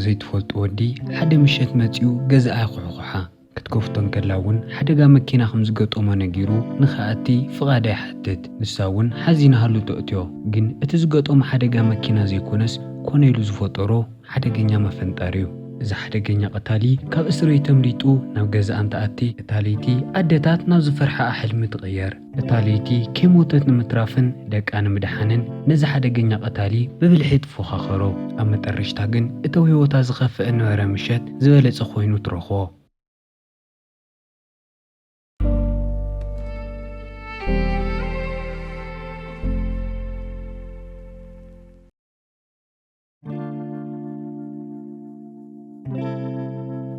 ዘይትፈልጦ ወዲ ሓደ ምሸት መጺኡ ገዛኣ ይኹሕኹሓ። ክትከፍቶ እንከላ እውን ሓደጋ መኪና ከም ዝገጠሞ ነጊሩ ንኽኣቲ ፍቓዳ ይሓትት። ንሳ እውን ሓዚና ሃሉ ተእትዮ። ግን እቲ ዝገጠሞ ሓደጋ መኪና ዘይኮነስ ኮነ ኢሉ ዝፈጠሮ ሓደገኛ መፈንጠር እዩ። እዚ ሓደገኛ ቀታሊ ካብ እስር ቤት ኣምሊጡ ናብ ገዛኣ እንትኣቲ፣ እታ ለይቲ ኣደታት ናብ ዝፈርሓኣ ሕልሚ ትቕየር። እታ ለይቲ ከይሞተት ንምትራፍን ደቃ ንምድሓንን ነዚ ሓደገኛ ቀታሊ ብብልሒ ትፎኻኸሮ። ኣብ መጠረሽታ ግን እተው ህይወታ ዝኸፍእ ነበረ ምሸት ዝበለጸ ኮይኑ ትረኽቦ።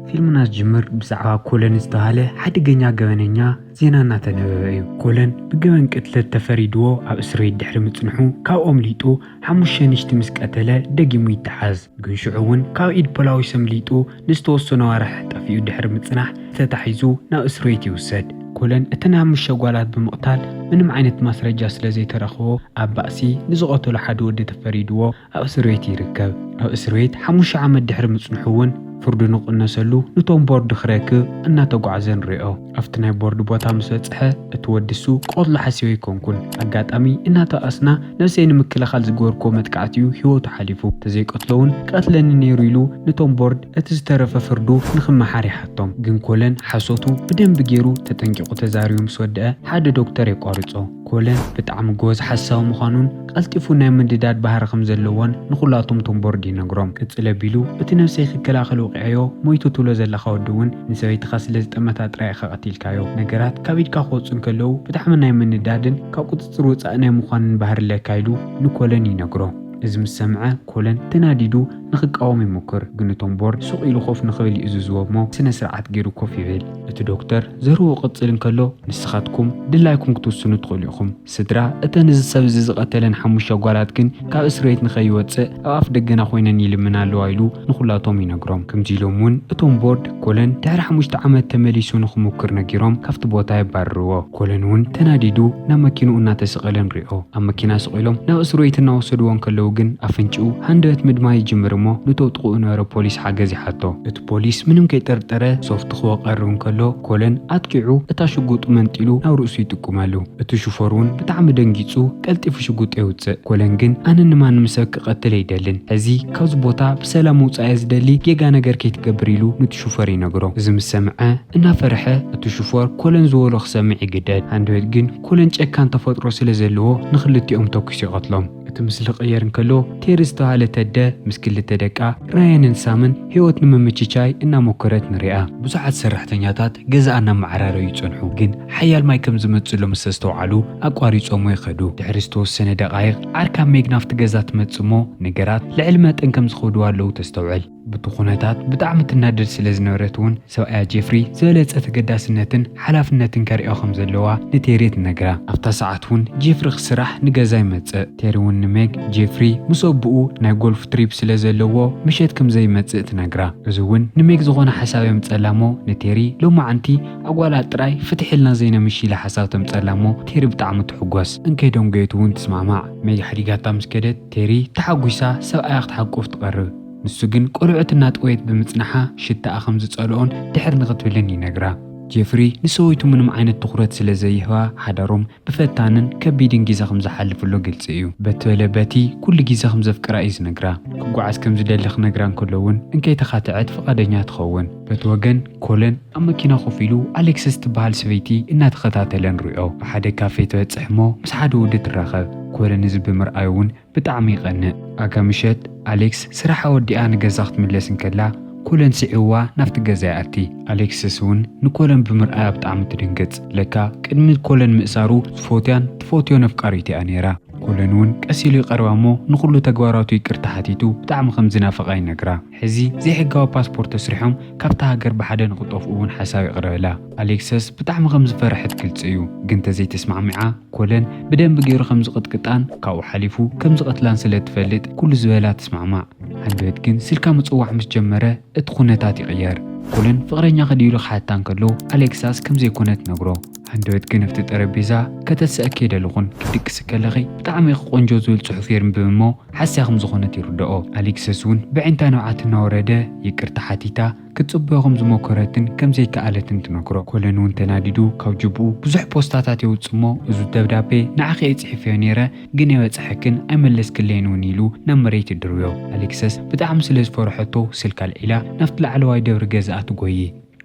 ፊልምና ዝጅምር ብዛዕባ ኮለን ዝተባህለ ሓደገኛ ገበነኛ ዜና እናተነበበ እዩ። ኮለን ብገበን ቅትለት ተፈሪድዎ ኣብ እስር ቤት ድሕሪ ምጽንሑ፣ ካብኡ ኣምሊጡ ሓሙሽተ ንሽቲ ምስ ቀተለ ደጊሙ ይተሓዝ። ግን ሽዑ እውን ካብ ኢድ ፖላዊስ ኣምሊጡ ንዝተወሰኑ ኣዋርሕ ጠፊኡ ድሕሪ ምጽናሕ ተታሒዙ ናብ እስር ቤት ይውሰድ። ኮለን እተን ሓሙሽተ ጓላት ብምቕታል ምንም ዓይነት ማስረጃ ስለ ዘይተረኽቦ፣ ኣብ ባእሲ ንዝቐተሎ ሓደ ወዲ ተፈሪድዎ ኣብ እስር ቤት ይርከብ። ኣብ እስር ቤት ሓሙሽተ ዓመት ድሕሪ ምጽንሑ እውን ፍርዱ ንቕነሰሉ ንቶም ቦርድ ክረክብ እናተጓዕዘ ንሪኦ። ኣብቲ ናይ ቦርድ ቦታ ምስ በጽሐ፣ እቲ ወዲ እሱ ክቐትሎ ሓሲበ ኣይኮንኩን። ኣጋጣሚ እናተባኣስና ነብሰይ ንምክልኻል ዝገበርኩዎ መጥቃዕቲ እዩ ህይወቱ ሓሊፉ። ተዘይቀትሎ እውን ቀትለኒ ነይሩ ኢሉ ንቶም ቦርድ እቲ ዝተረፈ ፍርዱ ንኽመሓር ይሓቶም። ግን ኮለን ሓሶቱ ብደንቢ ገይሩ ተጠንቂቑ ተዛሪቡ ምስ ወደአ ሓደ ዶክተር የቋርጾ። ኮለን ብጣዕሚ ጎበዝ ሓሳዊ ምዃኑን ቀልጢፉ ናይ ምንድዳድ ባህሪ ከም ዘለዎን ንኹላቶም ቶም ቦርድ ይነግሮም። ቅጽል ኣቢሉ፣ "እቲ ነብሰይ ክከላኸል ወቒዐዮ ሞይቱ ትብሎ ዘለኻ ወዲ እውን ንሰበይትኻ ስለ ዝጠመታ ጥራይ ኢኻ ቀቲልካዮ። ነገራት ካብ ኢድካ ክወጹ እንከለዉ ብጣዕሚ ናይ ምንዳድን ካብ ቁጽጽር ወጻኢ ናይ ምዃንን ባህሪ ኣለካ" ኢሉ ንኮለን ይነግሮ። እዚ ምስ ሰምዐ ኮለን ተናዲዱ ንኽቃወም ይሞክር፣ ግን እቶም ቦርድ ሱቕ ኢሉ ኮፍ ንኽብል ይእዝዝዎ እሞ ስነ ስርዓት ገይሩ ኮፍ ይብል። እቲ ዶክተር ዘረብኡ ክቕጽል እንከሎ፣ "ንስኻትኩም ድላይኩም ክትውስኑ ትኽእሉ ኢኹም። ስድራ እተን እዚ ሰብ እዚ ዝቐተለን ሓሙሽተ ጓላት ግን ካብ እስር ቤት ንኸይወጽእ ኣብ ኣፍ ደገና ኮይነን ይልምና ኣለዋ" ኢሉ ንኹላቶም ይነግሮም። ከምዚ ኢሎም እውን እቶም ቦርድ ኮለን ድሕሪ ሓሙሽተ ዓመት ተመሊሱ ንኽሙክር ነጊሮም ካብቲ ቦታ የባርርዎ። ኮለን እውን ተናዲዱ ናብ መኪንኡ እናተሰቐለ ንሪኦ። ኣብ መኪና ስቕ ኢሎም ናብ እስር ቤት እናወሰድዎ እንከለዉ ግን ኣፍንጭኡ ሃንደበት ምድማይ ይጅምር እሞ ንተውጥቕኡ ነበረ ፖሊስ ሓገዝ ይሓቶ። እቲ ፖሊስ ምንም ከይጠርጠረ ሶፍት ክወቐርብ እንከሎ ኮለን ኣጥቂዑ እታ ሽጉጡ መንጢሉ ናብ ርእሱ ይጥቁመሉ። እቲ ሹፈር እውን ብጣዕሚ ደንጊጹ ቀልጢፉ ሽጉጡ የውጽእ። ኮለን ግን ኣነ ንማንም ሰብ ክቐትል ኣይደልን፣ ሕዚ ካብዚ ቦታ ብሰላም ምውጻእ እየ ዝደሊ፣ ጌጋ ነገር ከይትገብር ኢሉ ኑቲ ሹፈር ይነግሮ። እዚ ምስ ሰምዐ እናፈርሐ እቲ ሹፈር ኮለን ዝበሎ ክሰምዕ ይግደድ። ሃንደበት ግን ኮለን ጨካን ተፈጥሮ ስለ ዘለዎ ንኽልቲኦም ተኩስ ይቐትሎም። እቲ ምስሊ ክቕየር እንከሎ ቴሪ ዝተባህለ ተደ ምስ ክልተ ደቃ ራያንን ሳምን ህይወት ንምምችቻይ እናሞከረት ንሪኣ። ብዙሓት ሰራሕተኛታት ገዛ እናመዓራረዩ ይጸንሑ፣ ግን ሓያል ማይ ከም ዝመጽእ ምስ ኣስተውዓሉ ኣቋሪጾሞ ይኸዱ። ድሕሪ ዝተወሰነ ደቓይቕ ዓርካ ሜግ ናብቲ ገዛ ትመጽእ እሞ ነገራት ልዕሊ መጠን ከም ዝኸዱ ኣለዉ ተስተውዕል። ብቲ ኩነታት ብጣዕሚ ትናደድ ስለ ዝነበረት እውን ሰብኣያ ጄፍሪ ዝበለጸ ተገዳስነትን ሓላፍነትን ከርእዮ ከም ዘለዋ ንቴሪ ትነግራ። ኣብታ ሰዓት እውን ጄፍሪ ክስራሕ ንገዛ ይመጽእ። ቴሪ እውን ንሜግ ጄፍሪ ምስ ኣቦኡ ናይ ጎልፍ ትሪፕ ስለ ዘለዎ ምሸት ከም ዘይመጽእ ትነግራ። እዚ እውን ንሜግ ዝኾነ ሓሳብ የምጸላ እሞ ንቴሪ ሎማዓንቲ ኣጓላት ጥራይ ፍትሕ ኢልና ዘይነምሽ ኢላ ሓሳብ ተምጸላ እሞ ቴሪ ብጣዕሚ ትሕጎስ። እንከይ ደንጎየት እውን ትስማማዕ። ሜግ ሓዲጋታ ምስ ከደት ቴሪ ተሓጒሳ ሰብኣያ ክትሓቁፍ ትቐርብ። ንሱ ግን ቆልዑት እናጠወየት ብምጽናሓ ሽታኣ ከም ዝጸልኦን ድሕር ንኽትብልን ይነግራ። ጄፍሪ ንሰበይቱ ምንም ዓይነት ትኹረት ስለ ዘይህባ ሓዳሮም ብፈታንን ከቢድን ግዜ ከም ዝሓልፍሎ ግልጺ እዩ። በቲ በለ በቲ ኩሉ ግዜ ከም ዘፍቅራ እዩ ዝነግራ። ክጓዓዝ ከም ዝደሊ ክነግራ እንከሎ እውን እንከይተኻትዐት ፍቓደኛ ትኸውን። በቲ ወገን ኮለን ኣብ መኪና ኮፍ ኢሉ ኣሌክስስ ትበሃል ሰበይቲ እናተኸታተለ ንሪኦ። ኣብ ሓደ ካፌ ትበጽሕ እሞ ምስ ሓደ ወዲ ትራኸብ። ኮለን እዚ ብምርኣዩ እውን ብጣዕሚ ይቐንእ። ኣጋ ምሸት ኣሌክስ ስራሕ ኣወዲኣ ንገዛ ክትምለስ እንከላ ኮለን ስዒብዋ ናብቲ ገዛ ይኣቲ። ኣሌክስስ እውን ንኮለን ብምርኣያ ብጣዕሚ ትድንግጽ። ለካ ቅድሚ ኮለን ምእሳሩ ዝፎትያን ትፎትዮን ኣፍቃሪቱ እያ ነይራ። ኮለን እውን ቀስ ኢሉ ይቐርባ እሞ ንኹሉ ተግባራቱ ይቅርታ ሓቲቱ ብጣዕሚ ከም ዝናፈቓ ይነግራ። ሕዚ ዘይሕጋዊ ፓስፖርት ተስሪሖም ካብታ ሃገር ብሓደ ንኽጠፍኡ እውን ሓሳብ ይቕርበላ። ኣሌክሰስ ብጣዕሚ ከም ዝፈርሐት ግልጺ እዩ፣ ግን ተዘይተስማዕሚዓ ኮለን ብደንቢ ገይሩ ከም ዝቕጥቅጣን ካብኡ ሓሊፉ ከም ዝቐትላን ስለ ትፈልጥ ኩሉ ዝበላ ትስማዕማዕ። ሃንደበት ግን ስልካ ምጽዋዕ ምስ ጀመረ እቲ ኩነታት ይቕየር። ኮለን ፍቕረኛ ከድዩ ኢሉ ክሓታ እንከሎ ኣሌክሳስ ከም ዘይኮነ ትነግሮ። ኣንደበት ግን ኣብቲ ጠረጴዛ ከተስእኪ ደልኹን ክትድቅሲ ከለኺ ብጣዕሚ ኢኺ ቆንጆ ዝብል ጽሑፍ የንብብ እሞ ሓስያ ከም ዝኾነት ይርድኦ። ኣሌክሰስ እውን ብዕንታ ንብዓት እናወረደ ይቅርታ ሓቲታ ክትጽበዮ ከም ዝሞከረትን ከም ዘይከኣለትን ትነግሮ። ኮለን እውን ተናዲዱ ካብ ጅብኡ ብዙሕ ፖስታታት የውጽእ እሞ፣ "እዚ ደብዳቤ ንዓኺ እየ ጽሒፈዮ ነይረ፣ ግን የበጽሐክን ኣይመለስክለይን እውን" ኢሉ ናብ መሬት ይድርብዮ። ኣሌክሰስ ብጣዕሚ ስለ ዝፈርሐቶ ስልካ ኣልዒላ ናብቲ ላዕለዋይ ደብሪ ገዛኣ ትጎዪ።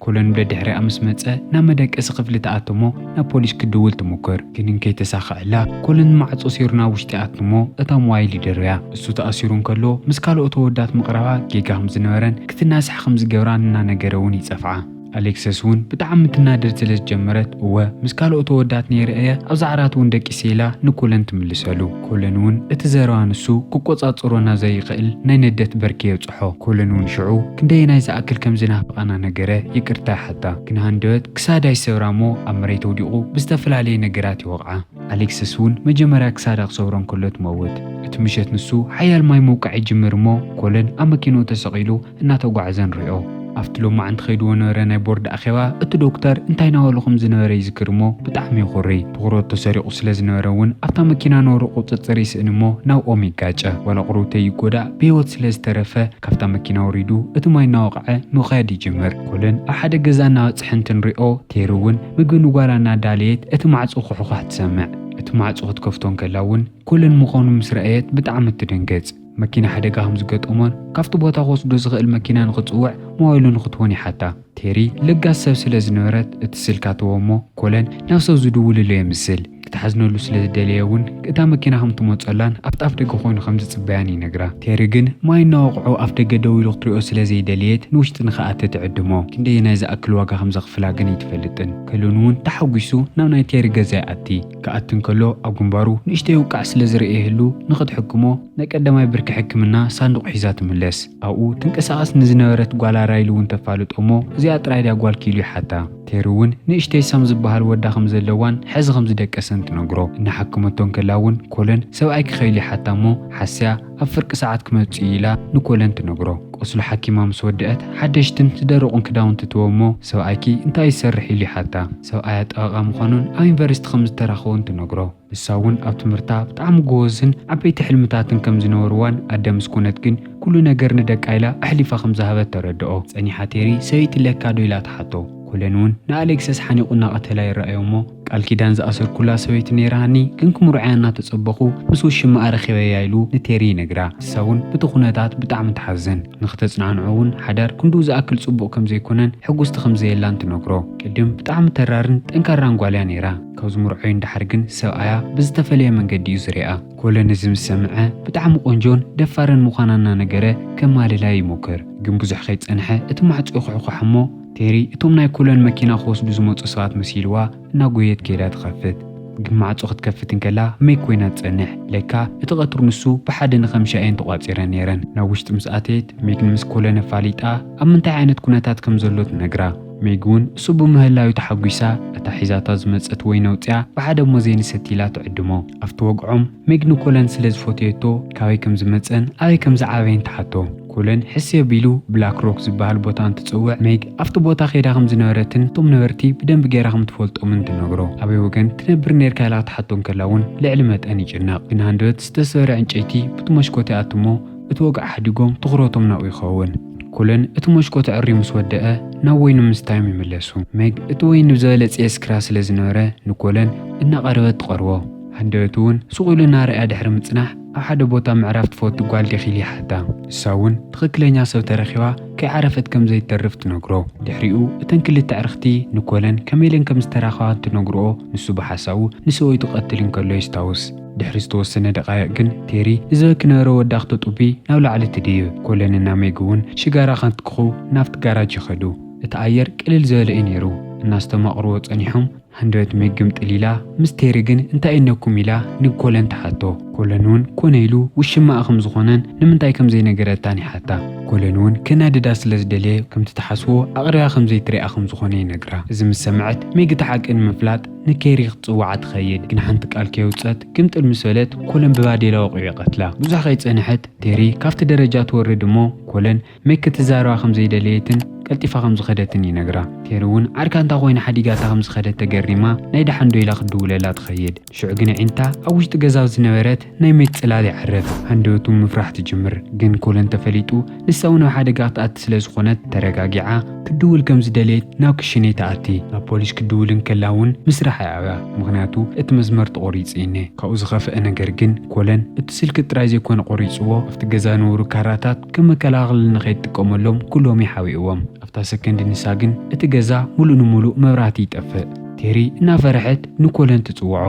ኮለን ብደድሕሪኣ ምስ መጸ ናብ መደቀሲ ክፍሊ ትኣቱ እሞ ናብ ፖሊስ ክትድውል ትሙክር። ግን እንከይተሳኸዐላ ኮለን ማዕጾ ሲሩ ናብ ውሽጢ ይኣቱ እሞ እታ ሞባይል ይድርብያ። እሱ ተኣሲሩ እንከሎ ምስ ካልኦት ኣወዳት ምቕራባ ጌጋ ከም ዝነበረን ክትናሳሕ ከም ዝገብራን እናነገረ እውን ይጸፍዓ። ኣሌክሰስ እውን ብጣዕሚ ትናደድ ስለ ዝጀመረት፣ "እወ፣ ምስ ካልኦት ኣወዳት ነይረ እየ፣ ኣብዛ ዓራት እውን ደቂሰ" ኢላ ንኮለን ትምልሰሉ። ኮለን እውን እቲ ዘረባ ንሱ ክቆጻጸሮ ናብ ዘይኽእል ናይ ንደት ብርኪ የብጽሖ። ኮለን እውን ሽዑ ክንደየናይ ዝኣክል ከም ዝናፍቓ እናነገረ ይቅርታ ይሓታ። ግን ሃንደበት ክሳዳ ይሰብራ እሞ ኣብ መሬት ወዲቑ ብዝተፈላለየ ነገራት ይወቕዓ። ኣሌክሰስ እውን መጀመርያ ክሳዳ ክሰብሮ እንከሎ ትመውት። እቲ ምሸት ንሱ ሓያል ማይ ምውቃዕ ይጅምር እሞ ኮለን ኣብ መኪንኡ ተሰቒሉ እናተጓዕዘ ንሪኦ። ኣብቲ ሎማዓንቲ ከይድዎ ነበረ ናይ ቦርድ ኣኼባ እቲ ዶክተር እንታይ እናበሎ ከም ዝነበረ ይዝክር እሞ ብጣዕሚ ይኹሪ። ትኹረቱ ተሰሪቑ ስለ ዝነበረ እውን ኣብታ መኪና ነበሩ ቁጽጽር ይስእን እሞ ናብ ኦም ይጋጨ። ዋላ ቁሩብተይ ይጎዳእ ብህይወት ስለ ዝተረፈ ካብታ መኪና ወሪዱ እቲ ማይ እናወቕዐ ምኻድ ይጅምር። ኮለን ኣብ ሓደ ገዛ እናበጽሐ እንትንሪኦ ቴሪ እውን ምግቢ ንጓላ እናዳለየት እቲ ማዕጾ ኩሕኳሕ ትሰምዕ። እቲ ማዕጾ ክትከፍቶ እንከላ እውን ኮለን ምዃኑ ምስ ረኣየት ብጣዕሚ ትድንግጽ። መኪና ሓደጋ ከም ዝገጠሞን ካብቲ ቦታ ክወስዶ ዝኽእል መኪና ንኽጽውዕ ሞባይሉ ንኽትቦን ይሓታ። ቴሪ ለጋስ ሰብ ስለ ዝነበረት እቲ ስልካ ትቦ እሞ ኮለን ናብ ሰብ ዝድውልሉ የምስል። ክትሓዝነሉ ስለ ዝደለየ እውን እታ መኪና ከም ትመጸላን ኣብቲ ኣፍ ደገ ኮይኑ ከም ዝጽበያን ይነግራ። ቴሪ ግን ማይ እናወቕዖ ኣፍ ደገ ደው ኢሉ ክትሪኦ ስለ ዘይደለየት ንውሽጢ ንኽኣቲ ትዕድሞ። ክንደየናይ ዝኣክል ዋጋ ከም ዘኽፍላ ግን ኣይትፈልጥን። ኮለን እውን ተሓጒሱ ናብ ናይ ቴሪ ገዛ ይኣቲ። ክኣቲ እንከሎ ኣብ ግንባሩ ንእሽተይ ውቃዕ ስለ ዝርአ ይህሉ ንኽትሕክሞ ናይ ቀዳማይ ብርኪ ሕክምና ሳንዱቕ ሒዛ ትምለስ። ኣብኡ ትንቀሳቐስ ንዝነበረት ጓላ ራይሊ እውን ተፋልጦ እሞ እዚኣ ጥራይ ድያ ጓልኪ ኢሉ ይሓታ። ቴሪ እውን ንእሽተይ ሳም ዝበሃል ወዳ ከም ዘለዋን ሕዚ ከም ዝደቀሰን ትነግሮ። እናሓከመቶ እንከላ እውን ኮለን ሰብኣይኪ ከ ኢሉ ይሓታ እሞ ሓስያ ኣብ ፍርቂ ሰዓት ክመጽእ እዩ ኢላ ንኮለን ትነግሮ። ቁስሉ ሓኪማ ምስ ወደአት ሓደሽትን ዝደረቑን ክዳውንቲ ትቦ እሞ ሰብኣይኪ እንታይ ይሰርሕ ኢሉ ይሓታ። ሰብኣያ ጠበቓ ምዃኑን ኣብ ዩኒቨርሲቲ ከም ዝተራኸቡን ትነግሮ። ንሳ እውን ኣብ ትምህርታ ብጣዕሚ ጎበዝን ዓበይቲ ሕልምታትን ከም ዝነበርዋን ኣደ ምስ ኮነት ግን ኩሉ ነገር ንደቃ ኢላ ኣሕሊፋ ከም ዝሃበት ተረድኦ። ጸኒሓ ቴሪ ሰበይቲ ኣለካ ዶ ኢላ ትሓቶ። ኮለን እውን ንኣሌክሰስ ሓኒቑ እናቐተላ ይረኣዮ እሞ ቃል ኪዳን ዝኣሰርኩላ ሰበይቲ ነይራኒ ግን ክምርዖያ እናተጸበኹ ምስ ውሽማኣ ረኺበያ ኢሉ ንቴሪ ይነግራ። ንሳ እውን ብቲ ኩነታት ብጣዕሚ ትሓዝን። ንኽተጽናንዖ እውን ሓዳር ክንድኡ ዝኣክል ጽቡቕ ከም ዘይኮነን ሕጉስቲ ከም ዘየላን ትነግሮ። ቅድም ብጣዕሚ ተራርን ጠንካራን ጓል እያ ነይራ። ካብ ዝምርዖ እንዳሓር ግን ሰብኣያ ብዝተፈለየ መንገዲ እዩ ዝሪኣ። ኮለን እዚ ምስ ሰምዐ ብጣዕሚ ቆንጆን ደፋርን ምዃና እናነገረ ከማልላ ይሞክር። ግን ብዙሕ ከይጸንሐ እቲ ማዕጾ ይኹሕኳሕ እሞ ቴሪ እቶም ናይ ኮለን መኪና ክወስዱ ዝመጹ ሰባት መሲልዋ እናጎየት ከይዳ ትኸፍት። ግን ማዕጾ ክትከፍት እንከላ ሜግ ኮይና ትጸንሕ። ለካ እቲ ቀትሩ ንሱ ብሓደ ንኸምሻ እየን ተቋጺረን ነይረን። ናብ ውሽጢ ምስ ኣተየት ሜግ ንምስ ኮለን ኣፋሊጣ ኣብ ምንታይ ዓይነት ኩነታት ከም ዘሎ ትነግራ። ሜግ እውን እሱ ብምህላዩ ተሓጒሳ እታ ሒዛታ ዝመጸት ወይኒ ኣውጽኣ ብሓደ እሞ ዘይንሰቲ ኢላ ትዕድሞ። ኣብቲ ወግዖም ሜግ ንኮለን ስለ ዝፈተየቶ ካበይ ከም ዝመጸን ኣበይ ከም ዝዓበየን ትሓቶ። ኮለን ሕስየ ቢሉ ብላክ ሮክ ዝበሃል ቦታ እንትጽውዕ ሜግ ኣብቲ ቦታ ከይዳ ከም ዝነበረትን እቶም ነበርቲ ብደንቢ ገይራ ከም ትፈልጦምን ትነግሮ። ኣበይ ወገን ትነብር ነርካ ኢላ ክትሓቶ እንከላ እውን ልዕሊ መጠን ይጭነቕ። ግን ሃንደበት ዝተሰበረ ዕንጨይቲ ብቲ መሽኮት ይኣትሞ እቲ ወግዒ ሓዲጎም ትኹረቶም ናብኡ ይኸውን። ኮለን እቲ መሽኮት ኣዕርዩ ምስ ወደአ ናብ ወይኒ ምስታዮም ይምለሱ። ሜግ እቲ ወይኒ ብዝበለጸ የስክራ ስለ ዝነበረ ንኮለን እናቐረበት ትቐርቦ። ሃንደበት እውን ሱቕ ኢሉ እናረኣያ ድሕሪ ምጽናሕ ኣብ ሓደ ቦታ ምዕራፍ ትፈቱ ጓል ዲኺ ኢሉ ይሓታ። ንሳ እውን ትኽክለኛ ሰብ ተረኺባ ከይዓረፈት ከም ዘይተርፍ ትነግሮ። ድሕሪኡ እተን ክልተ ኣዕርኽቲ ንኮለን ከመይ ኢለን ከም ዝተራኸባ እንትነግርኦ ንሱ ብሓሳቡ ንሰበይቱ ክቐትል እንከሎ የስታውስ። ድሕሪ ዝተወሰነ ደቓይቕ ግን ቴሪ ንዝበኪ ነበረ ወዳ ክተጡቢ ናብ ላዕሊ ትድይብ። ኮለንና ሜግ እውን ሽጋራ ከንትክኹ ናብቲ ጋራጅ ይኸዱ። እቲ ኣየር ቅልል ዝበለ እዩ ነይሩ። እናስተማቕርዎ ጸኒሖም ሃንደበት ሜግ ግምጥል ኢላ ምስ ቴሪ ግን እንታይ እነኩም ኢላ ንኮለን ትሓቶ። ኮለን እውን ኮነ ኢሉ ውሽማኣ ከም ዝኾነን ንምንታይ ከም ዘይነገረታን ይሓታ። ኮለን እውን ከናድዳ ስለ ዝደለየ ከምቲ ትሓስቦ ኣቕሪባ ከም ዘይትሪኣ ከም ዝኾነ ይነግራ። እዚ ምስ ሰምዐት ሜግ እቲ ሓቂ ንምፍላጥ ንኬሪ ክትጽውዓ ትኸይድ። ግን ሓንቲ ቃል ከየውጸት ግምጥል ምስ በለት ኮለን ብባዴላ ወቒዑ ይቐትላ። ብዙሕ ከይጸንሐት ቴሪ ካብቲ ደረጃ ትወርድ እሞ ኮለን ሜግ ክትዛረባ ከም ዘይደለየትን ቀልጢፋ ከም ዝኸደትን ይነግራ። ቴሪ እውን ዓርካ እንታ ኮይና ሓዲጋታ ከም ዝኸደት ተገሪማ ናይ ደሓን ዶ ኢላ ክትድውለላ ትኸይድ። ሽዑ ግን ኣዒንታ ኣብ ውሽጢ ገዛ ዝነበረት ናይ ሜት ጽላል ይዓርፍ። ሃንደበቱ ምፍራሕ ትጅምር። ግን ኮለን ተፈሊጡ ንሳ እውን ኣብ ሓደጋ ክትኣቲ ስለ ዝኾነት ተረጋጊዓ ክትድውል ከም ዝደለየት ናብ ክሽኔ ትኣቲ። ናብ ፖሊስ ክትድውል እንከላ እውን ምስራሕ ኣይኣብያ፣ ምኽንያቱ እቲ መስመር ተቖሪጹ እኔ። ካብኡ ዝኸፍአ ነገር ግን ኮለን እቲ ስልኪ ጥራይ ዘይኮነ ቆሪጽዎ፣ ኣብቲ ገዛ ዝነበሩ ካራታት ከም መከላኸሊ ንኸይትጥቀመሎም ኩሎም ይሓቢእዎም። ኣብታ ሰከንድ ንሳ ግን እቲ ገዛ ሙሉእ ንሙሉእ መብራህቲ ይጠፍእ። ቴሪ እናፈርሐት ንኮለን ትጽውዖ፣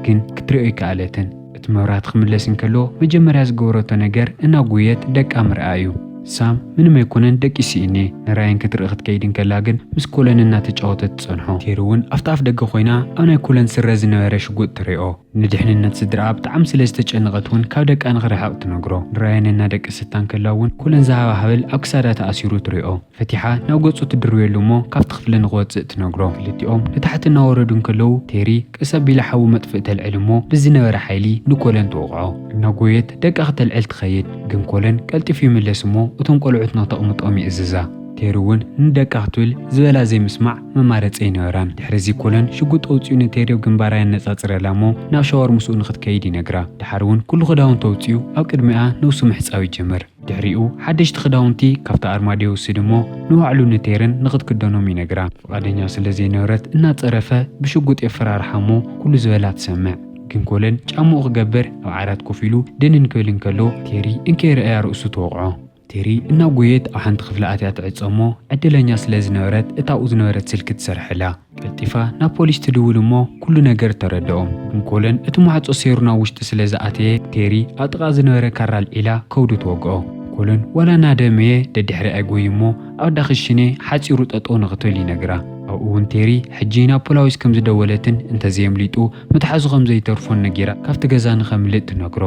ግን ክትሪኦ ኣይከኣለትን። እቲ መብራህቲ ክምለስ እንከሎ መጀመርያ ዝገበረቶ ነገር እናጎየት ደቃ ምርኣ እዩ። ሳም ምንም ኣይኮነን ደቂሱ እኔ። ንራየን ክትርኢ ክትከይድ እንከላ ግን ምስ ኮለን እናተጫወተት ትጸንሖ። ቴሪ እውን ኣብታ ኣፍ ደገ ኮይና ኣብ ናይ ኮለን ስረ ዝነበረ ሽጉጥ ትሪኦ። ንድሕንነት ስድራኣ ብጣዕሚ ስለ ዝተጨነቐት እውን ካብ ደቃ ንኽርሕቕ ትነግሮ። ንራየን እናደቀሰታ እንከላ እውን ኮለን ዝሃባ ሃብል ኣብ ክሳዳ ተኣሲሩ ትሪኦ። ፈቲሓ ናብ ገጹ ትድርብየሉ እሞ ካብቲ ክፍሊ ንኽወጽእ ትነግሮ። ክልቲኦም ንታሕቲ እናወረዱ እንከለዉ ቴሪ ቀስ ኣቢላ ሓዊ መጥፍእ ተልዕል እሞ ብዝነበረ ሓይሊ ንኮለን ትወቕዖ። እናጎየት ደቃ ክተልዕል ትኸይድ፣ ግን ኮለን ቀልጢፉ ይምለስ እሞ እቶም ቆልዑት ንኽተቕምጦም ይእዝዛ። ቴሪ እውን ንደቃ ክትብል ዝበላ ዘይምስማዕ መማረጺ ኣይነበራን። ድሕሪ እዚ ኮለን ሽጉጥ ኣውጺኡ ንቴሪ ኣብ ግንባራ የነጻጽረላ እሞ ናብ ሻወር ምስኡ ንኽትከይድ ይነግራ። ድሓር እውን ኩሉ ክዳውንቱ ኣውጺኡ ኣብ ቅድሚኣ ነብሱ ምሕጻብ ይጅምር። ድሕሪኡ ሓደሽቲ ክዳውንቲ ካብቲ ኣርማድዮ ይውስድ እሞ ንባዕሉ ንቴርን ንኽትክደኖም ይነግራ። ፍቓደኛ ስለ ዘይነበረት እናጸረፈ ብሽጉጥ የፈራርሓ እሞ ኩሉ ዝበላ ትሰምዕ። ግን ኮለን ጫምኡ ክገብር ኣብ ዓራት ኮፍ ኢሉ ድንን ክብል እንከሎ ቴሪ እንከይረኣያ ርእሱ ትወቕዖ። ቴሪ እናጎየት ኣብ ሓንቲ ክፍሊ ኣትያ ትዕጾ እሞ ዕድለኛ ስለ ዝነበረት እታ ኣብኡ ዝነበረት ስልኪ ትሰርሐላ። ቀልጢፋ ናብ ፖሊስ ትድውል እሞ ኩሉ ነገር ተረድኦም። ግን ኮለን እቲ ማዕጾ ሰይሩ ናብ ውሽጢ ስለ ዝኣተየ ቴሪ ኣብ ጥቓ ዝነበረ ካራ ኣልዒላ ከብዱ ትወግኦ። ኮለን ዋላ እናደመየ ደድሕሪ ኣይጎይ እሞ ኣብ ዳኽሽኔ ሓጺሩ ጠጠው ንኽትብል ይነግራ። ኣብኡ እውን ቴሪ ሕጂ ናብ ፖላዊስ ከም ዝደወለትን እንተዘየምሊጡ ምትሓዙ ከም ዘይተርፎን ነጊራ ካብቲ ገዛ ንኸምልጥ ትነግሮ።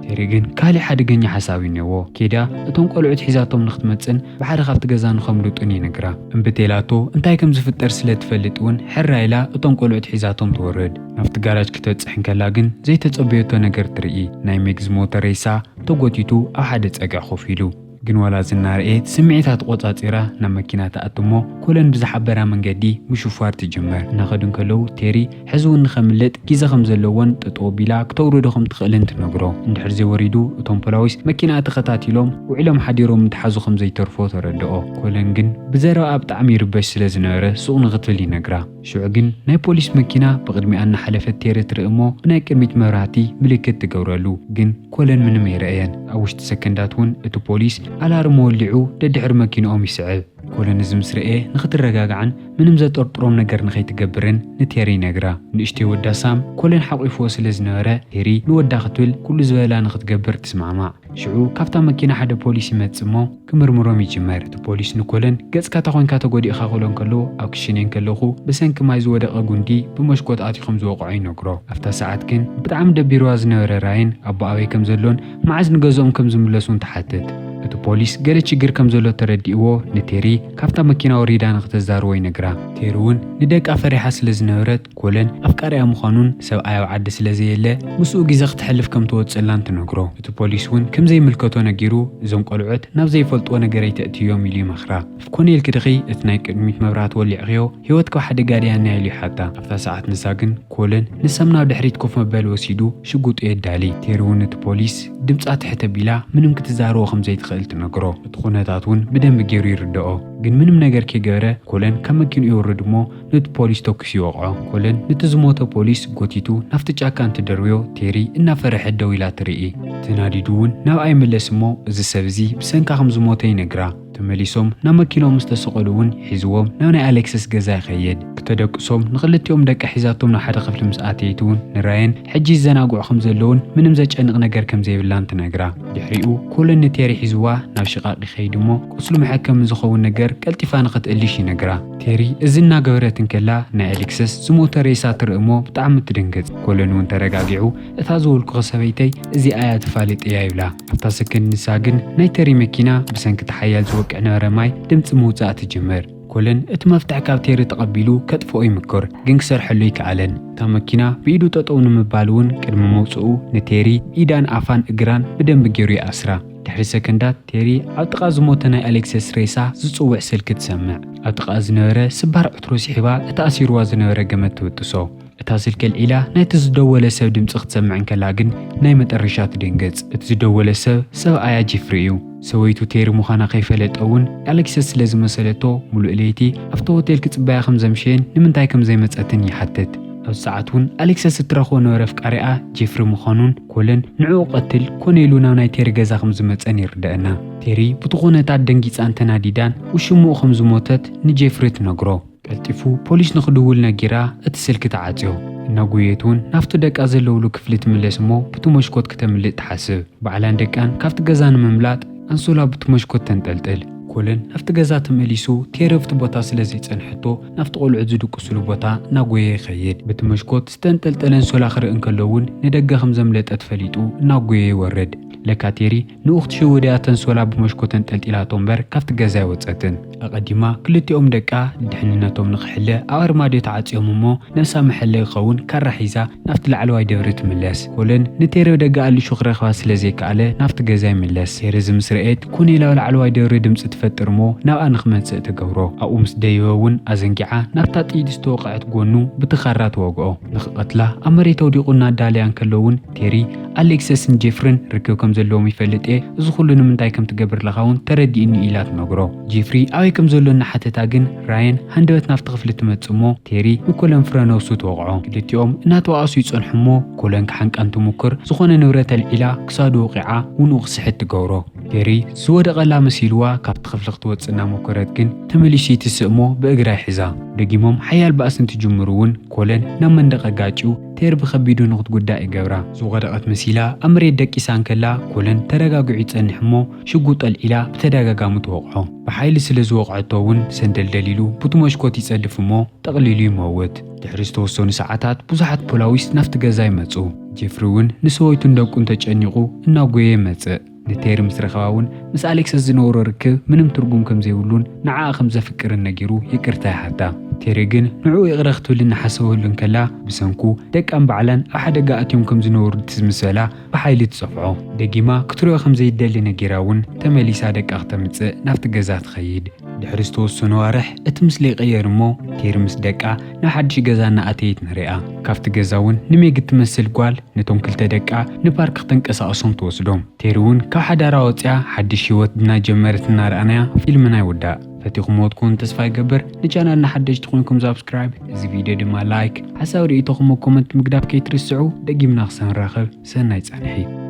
ቴሪ ግን ካሊእ ሓደገኛ ሓሳብ እዩ እኒአዎ። ኬዳ እቶም ቆልዑት ሒዛቶም ንኽትመጽን ብሓደ ካብቲ ገዛ ንኸምልጡን ይነግራ። እምቢ ተይላቶ እንታይ ከም ዝፍጠር ስለ ትፈልጥ እውን ሕራይ ኢላ እቶም ቆልዑት ሒዛቶም ትወርድ። ናብቲ ጋራጅ ክተብጽሕ እንከላ ግን ዘይተጸበየቶ ነገር ትርኢ። ናይ ሜግዝ ሞተር ሬሳ ተጎቲቱ ኣብ ሓደ ጸግዒ ኮፍ ኢሉ። ግን ዋላ እዚ እናረኣየት ስምዒታ ተቖጻጺራ ናብ መኪና ትኣቲ እሞ ኮለን ብዝሓበራ መንገዲ ምሽፋር ትጅምር። እናኸዱ እንከለዉ ቴሪ ሕዚ እውን ንኸምልጥ ግዜ ከም ዘለዎን ጠጠው ኣቢላ ክተውርዶ ከም ትኽእልን ትነግሮ። እንድሕር ዘይወሪዱ እቶም ፖላዊስ መኪና ተኸታቲሎም ውዒሎም ሓዲሮም ምትሓዙ ከም ዘይተርፎ ተረድኦ። ኮለን ግን ብዘረባኣ ብጣዕሚ ይርበሽ ስለ ዝነበረ ሱቕ ንኽትብል ይነግራ። ሽዑ ግን ናይ ፖሊስ መኪና ብቕድሚኣ እናሓለፈት ቴሪ ትርኢ እሞ ብናይ ቅድሚት መብራህቲ ምልክት ትገብረሉ። ግን ኮለን ምንም ኣይረኣየን። ኣብ ውሽጢ ሰከንዳት እውን እቲ ፖሊስ ኣላርም ወሊዑ ደድሕሪ መኪንኦም ይስዕብ። ኮለን እዚ ምስ ረኣየ ንኽትረጋጋዕን ምንም ዘጠርጥሮም ነገር ንኸይትገብርን ንቴሪ ይነግራ። ንእሽተይ ወዳ ሳም ኮለን ሓቂፍዎ ስለ ዝነበረ ቴሪ ንወዳ ክትብል ኩሉ ዝበላ ንኽትገብር ትስማዕማዕ። ሽዑ ካብታ መኪና ሓደ ፖሊስ ይመጽእ እሞ ክምርምሮም ይጅመር። እቲ ፖሊስ ንኮለን ገጽካ ተኾንካ ተጎዲእኻ ክብሎ እንከሎ ኣብ ክሽኔ እንከለኹ ብሰንኪ ማይ ዝወደቐ ጉንዲ ብመሽኮት ኣትዩ ከም ዝወቕዖ ይነግሮ። ኣብታ ሰዓት ግን ብጣዕሚ ደቢርዋ ዝነበረ ራየን ኣቦ ኣበይ ከም ዘሎን መዓዝ ንገዝኦም ከም ዝምለሱን ትሓትት። እቲ ፖሊስ ገለ ችግር ከም ዘሎ ተረዲእዎ ንቴሪ ካብታ መኪና ወሪዳ ንኽተዛርቦ ይነግራ። ቴሪ እውን ንደቃ ፈሪሓ ስለ ዝነበረት ኮለን ኣፍቃሪኣ ምዃኑን ሰብኣይ ኣብ ዓዲ ስለ ዘየለ ምስኡ ግዜ ክተሕልፍ ከም ትወጽላን ትነግሮ። እቲ ፖሊስ እውን ከም ዘይምልከቶ ነጊሩ እዞም ቆልዑት ናብ ዘይፈልጥዎ ነገር ኣይተእትዮም ኢሉ ይመኽራ። ኮነ ኢልኪ ድኺ እቲ ናይ ቅድሚት መብራህቲ ወሊዕኽዮ ህይወትኪ ኣብ ሓደጋ ድያ እኒኣ ኢሉ ይሓታ። ኣብታ ሰዓት ንሳ ግን ኮለን ንሳም ናብ ድሕሪት ኮፍ መበሊ ወሲዱ ሽጉጡ የዳሊ። ቴሪ እውን እቲ ፖሊስ ድምጻ ትሕት ኣቢላ ምንም ክትዛረቦ ከም ዘይትኽእል ትነግሮ። እቲ ኩነታት እውን ብደንቢ ገይሩ ይርድኦ፣ ግን ምንም ነገር ከይገበረ ኮለን ካብ መኪንኡ ይወርድ እሞ ነቲ ፖሊስ ተኩሱ ይወቕዖ። ኮለን ነቲ ዝሞተ ፖሊስ ጎቲቱ ናብቲ ጫካ እንትደርብዮ ቴሪ እናፈረሐት ደው ኢላ ትርኢ። ተናዲዱ እውን ናብኣ ይምለስ እሞ እዚ ሰብ እዚ ብሰንካ ከም ዝሞተ ይነግራ። ተመሊሶም ናብ መኪንኦም ምስ ተሰቐሉ እውን ሒዝዎም ናብ ናይ ኣሌክስስ ገዛ ይኸይድ። ክተደቅሶም ንኽልቲኦም ደቂ ሒዛቶም ናብ ሓደ ክፍሊ ምስ ኣተየት እውን ንራየን ሕጂ ይዘናግዑ ከም ዘለውን ምንም ዘጨንቕ ነገር ከም ዘይብላን ትነግራ። ድሕሪኡ ኮለን ንቴሪ ሒዝዋ ናብ ሽቓቕ ይኸይድ እሞ ቁስሉ መሐከሚ ዝኸውን ነገር ቀልጢፋ ንኽትእልሽ ይነግራ። ቴሪ እዚ እናገበረት እንከላ ናይ ኣሌክስስ ዝሞተ ሬሳ ትርኢ እሞ ብጣዕሚ ትድንግጽ። ኮለን እውን ተረጋጊዑ እታ ዝበልኩኺ ሰበይተይ እዚኣ እያ ተፋልጥያ ይብላ። ኣብታ ሰከንድ ንሳ ግን ናይ ቴሪ መኪና ብሰንኪ እቲ ሓያል ዝወቅዕ ነበረ ማይ ድምጺ ምውጻእ ትጅምር። ኮለን እቲ መፍትሕ ካብ ቴሪ ተቐቢሉ ከጥፍኦ ይምክር፣ ግን ክሰርሐሉ ኣይከኣለን። እታ መኪና ብኢዱ ጠጠው ንምባል እውን ቅድሚ መውጽኡ ንቴሪ ኢዳን ኣፋን እግራን ብደንቢ ገይሩ ይኣስራ። ድሕሪ ሰከንዳት ቴሪ ኣብ ጥቓ ዝሞተ ናይ ኣሌክሰስ ሬሳ ዝጽውዕ ስልኪ ትሰምዕ። ኣብ ጥቓ ዝነበረ ስባር ዕትሮ ስሒባ እቲ ኣሲርዋ ዝነበረ ገመድ ትብጥሶ። እታ ስልኪ ኣልዒላ ናይቲ ዝደወለ ሰብ ድምጺ ክትሰምዕ እንከላ ግን ናይ መጠረሻ ትድንግጽ። እቲ ዝደወለ ሰብ ሰብኣያ ጄፍሪ እዩ። ሰበይቱ ቴሪ ምዃና ከይፈለጠ እውን ኣሌክሰስ ስለ ዝመሰለቶ ሙሉእ ለይቲ ኣብቲ ሆቴል ክጽበያ ከም ዘምሸየን ንምንታይ ከም ዘይመጸትን ይሓትት። ኣብ ሰዓት እውን ኣሌክሰስ እትረኽቦ ነበረ ኣፍቃሪኣ ጄፍሪ ምዃኑን ኮለን ንዕኡ ቀትል ኮነ ኢሉ ናብ ናይ ቴሪ ገዛ ከም ዝመጸን ይርደአና። ቴሪ ብቲ ኩነታት ደንጊጻን ተናዲዳን ውሽምኡ ከም ዝሞተት ንጄፍሪ ትነግሮ። ቀልጢፉ ፖሊስ ንኽድውል ነጊራ እቲ ስልኪ ተዓጽዮ። እናጎየት እውን ናብቲ ደቃ ዘለውሉ ክፍሊ ትምለስ እሞ ብቲ መሽኮት ክተምልጥ ትሓስብ። ባዕላን ደቃን ካብቲ ገዛ ንምምላጥ ኣንሶላ ብቲ መሽኮት ተንጠልጥል። ኮለን ናብቲ ገዛ ተመሊሱ ቴሪ ኣብቲ ቦታ ስለ ዘይጸንሐቶ ናብቲ ቆልዑት ዝድቅስሉ ቦታ እናጎየ ይኸይድ። ብቲ መሽኮት ዝተንጠልጠለ ኣንሶላ ክርኢ እንከሎ እውን ንደገ ከም ዘምለጠት ፈሊጡ እናጎየ ይወርድ። ለካ ቴሪ ንኡ ክትሽውድ እያ ተንሶላ ብመሽኮ ተንጠልጢላቶ እምበር ካብቲ ገዛ ኣይወጸትን። ኣቐዲማ ክልቲኦም ደቃ ድሕንነቶም ንኽሕለ ኣብ ኣርማድዮ ተዓጽዮም እሞ ነብሳ መሐለዊ ክኸውን ካራ ሒዛ ናብቲ ላዕለዋይ ደብሪ ትምለስ። ኮለን ንቴሪ ደገ ኣሊሹ ክረኽባ ስለ ዘይከኣለ ናብቲ ገዛ ይምለስ። ቴሪ እዚ ምስ ረኤት ኮኔል ኣብ ላዕለዋይ ደብሪ ድምጺ ትፈጥር እሞ ናብኣ ንኽመጽእ ትገብሮ። ኣብኡ ምስ ደየበ እውን ኣዘንጊዓ ናብታ ጥይት ዝተወቕዐት ጎኑ ብቲ ካራ ትወግኦ። ንኽቐትላ ኣብ መሬት ኣውዲቑ እናዳለያ እንከሎ እውን ቴሪ ኣሌክሰስን ጄፍርን ርክብ ከም ዘለዎም ይፈልጥ እየ፣ እዚ ኩሉ ንምንታይ ከም ትገብር ለኻ እውን ተረዲእኒ ኢላ ትነግሮ። ጄፍሪ ኣበይ ከም ዘሎ እናሓተታ ግን ራየን ሃንደበት ናብቲ ክፍሊ ትመጽእ እሞ ቴሪ ንኮለን ፍረ ነብሱ ትወቕዖ። ክልቲኦም እናተባኣሱ ይጸንሑ እሞ ኮለን ክሓንቃን ትሙክር ዝኾነ ንብረት ኣልዒላ ክሳዱ ወቒዓ ውንኡ ክስሕት ትገብሮ። ቴሪ ዝወደቐላ መሲልዋ ካብቲ ክፍሊ ክትወጽእ እናሞከረት ግን ተመሊሱ ይትስእ እሞ ብእግራ ይሕዛ። ደጊሞም ሓያል ባእሲ እንትጅምሩ እውን ኮለን ናብ መንደቕ ኣጋጭዩ ቴሪ ብኸቢዱ ንኽትጉዳእ ይገብራ። ዝወደቐት መሲላ ኣብ መሬት ደቂሳ እንከላ ኮለን ተረጋጊዑ ይጸንሕ እሞ ሽጉጥ ኣልዒላ ብተደጋጋሚ ትወቕዖ። ብሓይሊ ስለ ዝወቕዐቶ እውን ሰንደልደል ኢሉ ብቲ መሽኮት ይጸድፍ እሞ ጠቕሊሉ ይመውት። ድሕሪ ዝተወሰኑ ሰዓታት ብዙሓት ፖላዊስ ናብቲ ገዛ ይመጹ። ጄፍሪ እውን ንሰበይቱን ደቁን ተጨኒቑ እናጎየ ይመጽእ። ንቴሪ ምስ ረኸባ እውን ምስ ኣሌክሰስ ዝነበሮ ርክብ ምንም ትርጉም ከም ዘይብሉን ንዓኣ ከም ዘፍቅርን ነጊሩ ይቅርታ ይሓታ። ቴሪ ግን ንዕኡ ይቕረ ክትብል እናሓሰበሉ እንከላ ብሰንኩ ደቃን ባዕላን ኣብ ሓደጋ ኣትዮም ከም ዝነበሩ እቲ ዝምሰላ ብሓይሊ ትጸፍዖ። ደጊማ ክትሪኦ ከም ዘይደሊ ነጊራ እውን ተመሊሳ ደቃ ክተምጽእ ናብቲ ገዛ ትኸይድ። ድሕሪ ዝተወሰኑ ኣዋርሕ እቲ ምስሊ ይቕየር እሞ ቴሪ ምስ ደቃ ናብ ሓድሽ ገዛ እናኣተየት ንሪኣ። ካብቲ ገዛ እውን ንሜግ እትመስል ጓል ነቶም ክልተ ደቃ ንፓርክ ክተንቀሳቕሶም ትወስዶም። ቴሪ እውን ካብ ሓዳራ ወፂኣ ሓድሽ ህይወት እናጀመረት እናረኣናያ ፊልምና ይውዳእ። ፈቲኹምዎ ትኮኑ ተስፋ ይገብር። ንቻናልና ሓደሽቲ ኮይንኩም ሳብስክራይብ፣ እዚ ቪድዮ ድማ ላይክ፣ ሓሳብ ርእይቶኹም ኣብ ኮመንት ምግዳፍ ከይትርስዑ። ደጊምና ክሳብ ንራኸብ ሰናይ ጻንሒ።